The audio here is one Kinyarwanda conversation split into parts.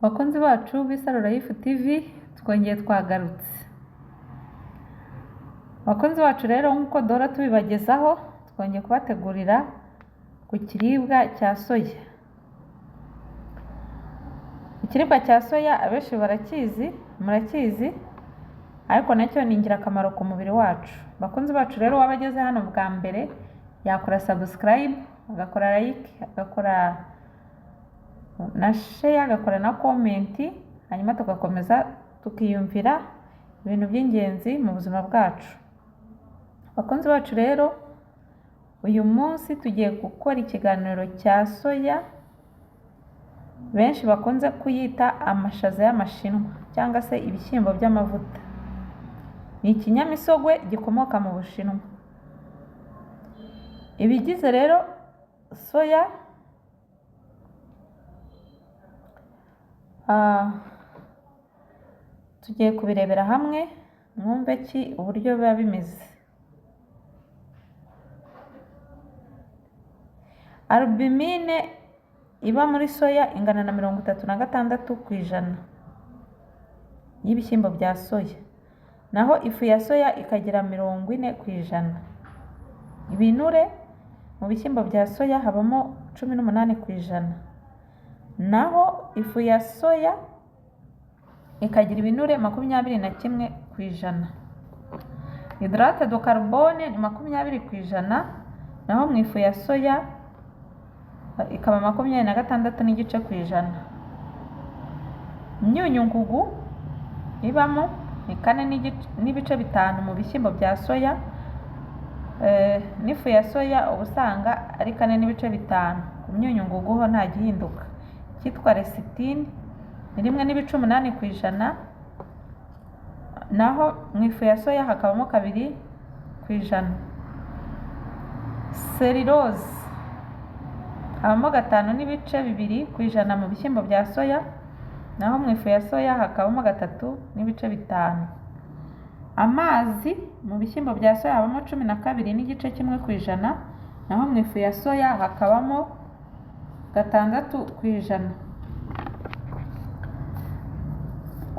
Bakunzi bacu b'Isaro Life TV, twongeye twagarutse. Bakunzi bacu rero, nk'uko duhora tubibagezaho, twongeye kubategurira ku kiribwa cya soya. Ikiribwa cya soya abenshi barakizi, murakizi, ariko nacyo ni ingirakamaro ku mubiri wacu. Bakunzi bacu rero, uwaba ageze hano bwa mbere yakora subscribe, agakora like, agakora na share, agakora na comment, hanyuma tugakomeza tukiyumvira ibintu by'ingenzi mu buzima bwacu. Bakunzi bacu rero, uyu munsi tugiye gukora ikiganiro cya soya, benshi bakunze kuyita amashaza y'amashinwa cyangwa se ibishyimbo by'amavuta. Ni ikinyamisogwe gikomoka mu Bushinwa. Ibigize rero soya, tugiye kubirebera hamwe mwumve ki uburyo biba bimeze. Albumine iba muri soya ingana na 36% y'ibishyimbo bya soya, naho ifu ya soya ikagira 40%. Ibinure mu bishyimbo bya soya habamo 18%, naho ifu ya soya ikagira ibinure 21%. Hydrate de carbone ni 20%, naho mu ifu ya soya ikaba 26.5%. Imyunyungugu ibamo ni 4.5 mu bishyimbo bya soya, n'ifu ya soya uba usanga ari 4.5. Ku myunyungugu ho nta gihinduka. Icyitwa lecithine ni 1.8%, naho mu ifu ya soya hakabamo 2%. Cellulose habamo 5.2% mu bishyimbo bya soya, naho mu ifu ya soya hakabamo 3.5. Amazi mu bishyimbo bya soya habamo 12.1%, naho mu ifu ya soya hakabamo 6%.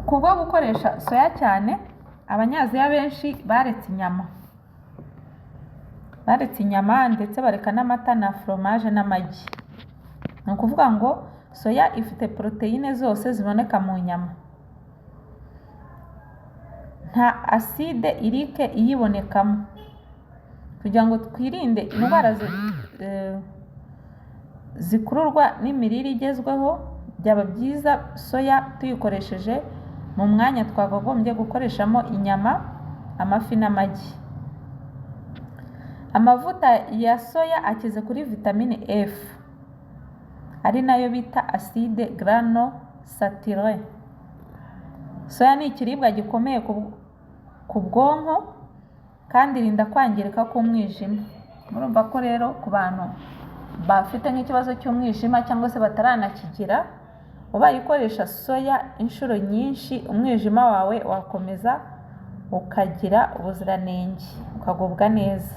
Kubwo gukoresha soya cyane, Abanyaziya benshi baretse inyama. Baretse inyama ndetse bareka n'amata na foromaje n'amagi. Ni ukuvuga ngo soya ifite poroteyine zose ziboneka mu nyama. Nta acide urique iyibonekamo. Kugira ngo twirinde indwara zikururwa n'imirire igezweho, byaba byiza soya tuyikoresheje mu mwanya twakagombye gukoreshamo inyama, amafi n'amagi. Amavuta ya soya akize kuri vitamine F, ari nayo bita acide grano saturé. Soya ni ikiribwa gikomeye ku bwonko kandi irinda kwangirika k'umwijima. Murumva ko rero ku bantu bafite nk'ikibazo cy'umwijima cyangwa se bataranakigira, ubaye ukoresha soya inshuro nyinshi, umwijima wawe wakomeza ukagira ubuziranenge, ukagubwa neza.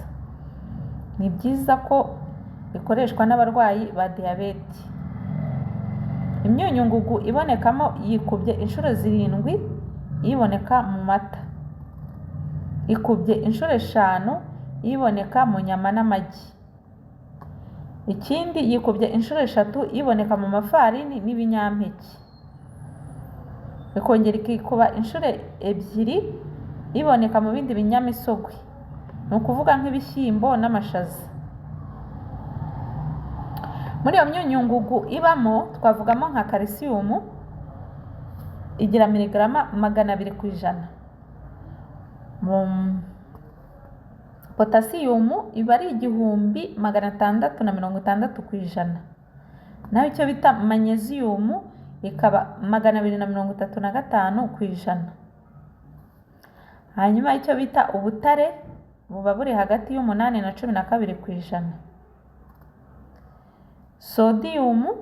Ni byiza ko ikoreshwa n'abarwayi ba diyabete. Imyunyungugu ibonekamo yikubye inshuro 7 iboneka mu mata, ikubye inshuro 5 iboneka mu nyama n'amagi. Ikindi, yikubye inshuro 3 iboneka mu mafarini n'ibinyampeke. Ikongera ikikuba inshuro 2 iboneka mu bindi binyamisogwe, ni ukuvuga nk'ibishyimbo n'amashaza. Muri iyo myunyungugu ibamo twavugamo nka kalisiyumu igira miligarama 200%. Potasiyumu iba ari 1660%. Naho icyo bita manyeziyumu ikaba 235%. Hanyuma icyo bita ubutare buba buri hagati y'8 na 12%. Sodiyumu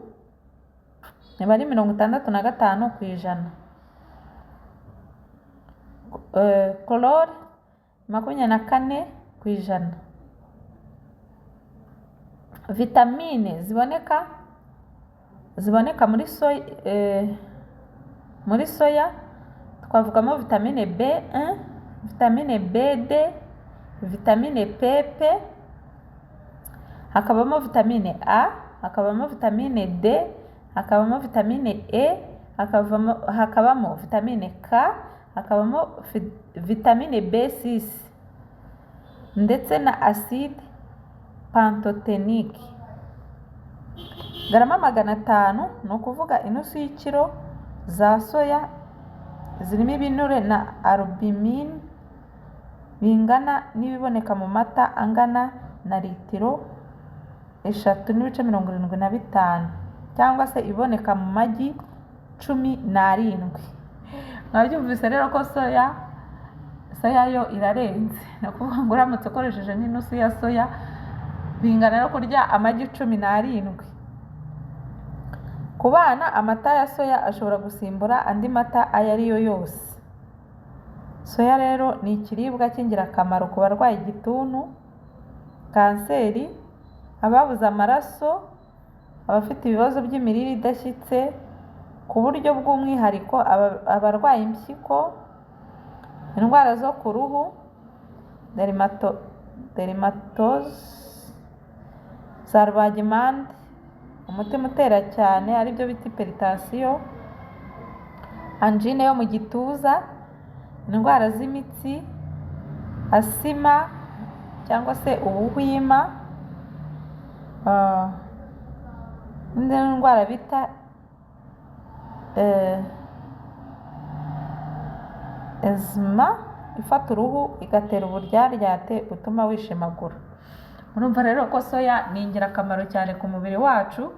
iba ari 65%. Chlore 24%. Vitamine ziboneka muri soya, Muri soya twavugamo vitamine B1, vitamine BD, vitamine PP, hakabamo vitamine A, hakabamo vitamine D, hakabamo vitamine E, hakabamo vitamine K, hakabamo vitamine B6 ndetse na acide pantothénique. Garama 500, ni ukuvuga inusu y'ikiro za soya, zirimo ibinure na albumine bingana n'ibiboneka mu mata angana na litiro 3.75, cyangwa se iboneka mu magi 17. Mwabyumvise rero ko soya yo irarenze. Ni ukuvuga ngo uramutse ukoresheje nk'inusu ya soya, bingana no kurya amagi 17. Ku bana, amata ya soya ashobora gusimbura andi mata ayo ari yo yose. Soya rero ni ikiribwa cy'ingirakamaro ku barwaye igituntu, kanseri, ababuze amaraso, abafite ibibazo by'imirire idashyitse, ku buryo bw'umwihariko abarwaye impyiko, indwara zo ku ruhu, dermatose, za rubagimpande, umutima utera cyane, aribyo bita hypertension, angine yo mu gituza, indwara z'imitsi, asima cyangwa se ubuhwima, n'indi ndwara bita eczema ifata uruhu igatera uburyaryate butuma wishimagura. Murumva rero ko soya ni ingirakamaro cyane ku mubiri wacu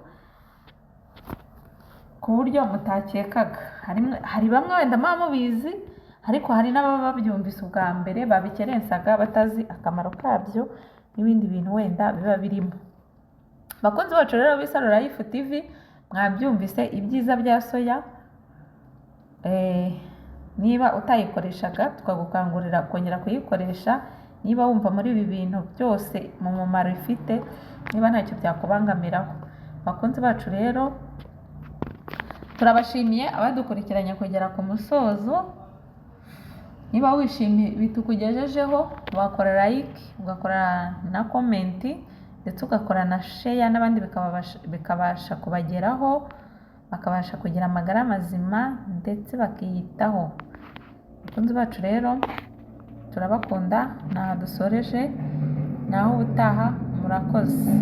ku buryo mutakekaga. Hari bamwe wenda muba mubizi, ariko hari n'ababa babyumvise ubwa mbere, babikerensaga batazi akamaro kabyo n'ibindi bintu wenda biba birimo. Bakunzi bacu rero b'Isaro Life TV, mwabyumvise ibyiza bya soya. Niba utayikoreshaga, tukagukangurira kongera kuyikoresha, niba wumva muri ibi bintu byose mu mumaro ifite, niba ntacyo byakubangamiraho. Bakunzi bacu rero, turabashimiye abadukurikiranye kugera ku musozo. Niba wishimiye ibi tukugejejeho, wakora like, ugakora na comment, ndetse ugakora na share, n'abandi bikabasha kubageraho, bakabasha kugira amagara mazima ndetse bakiyitaho. Bakunzi bacu rero, turabakunda. Ni aha dusoreje, naho ubutaha, murakoze.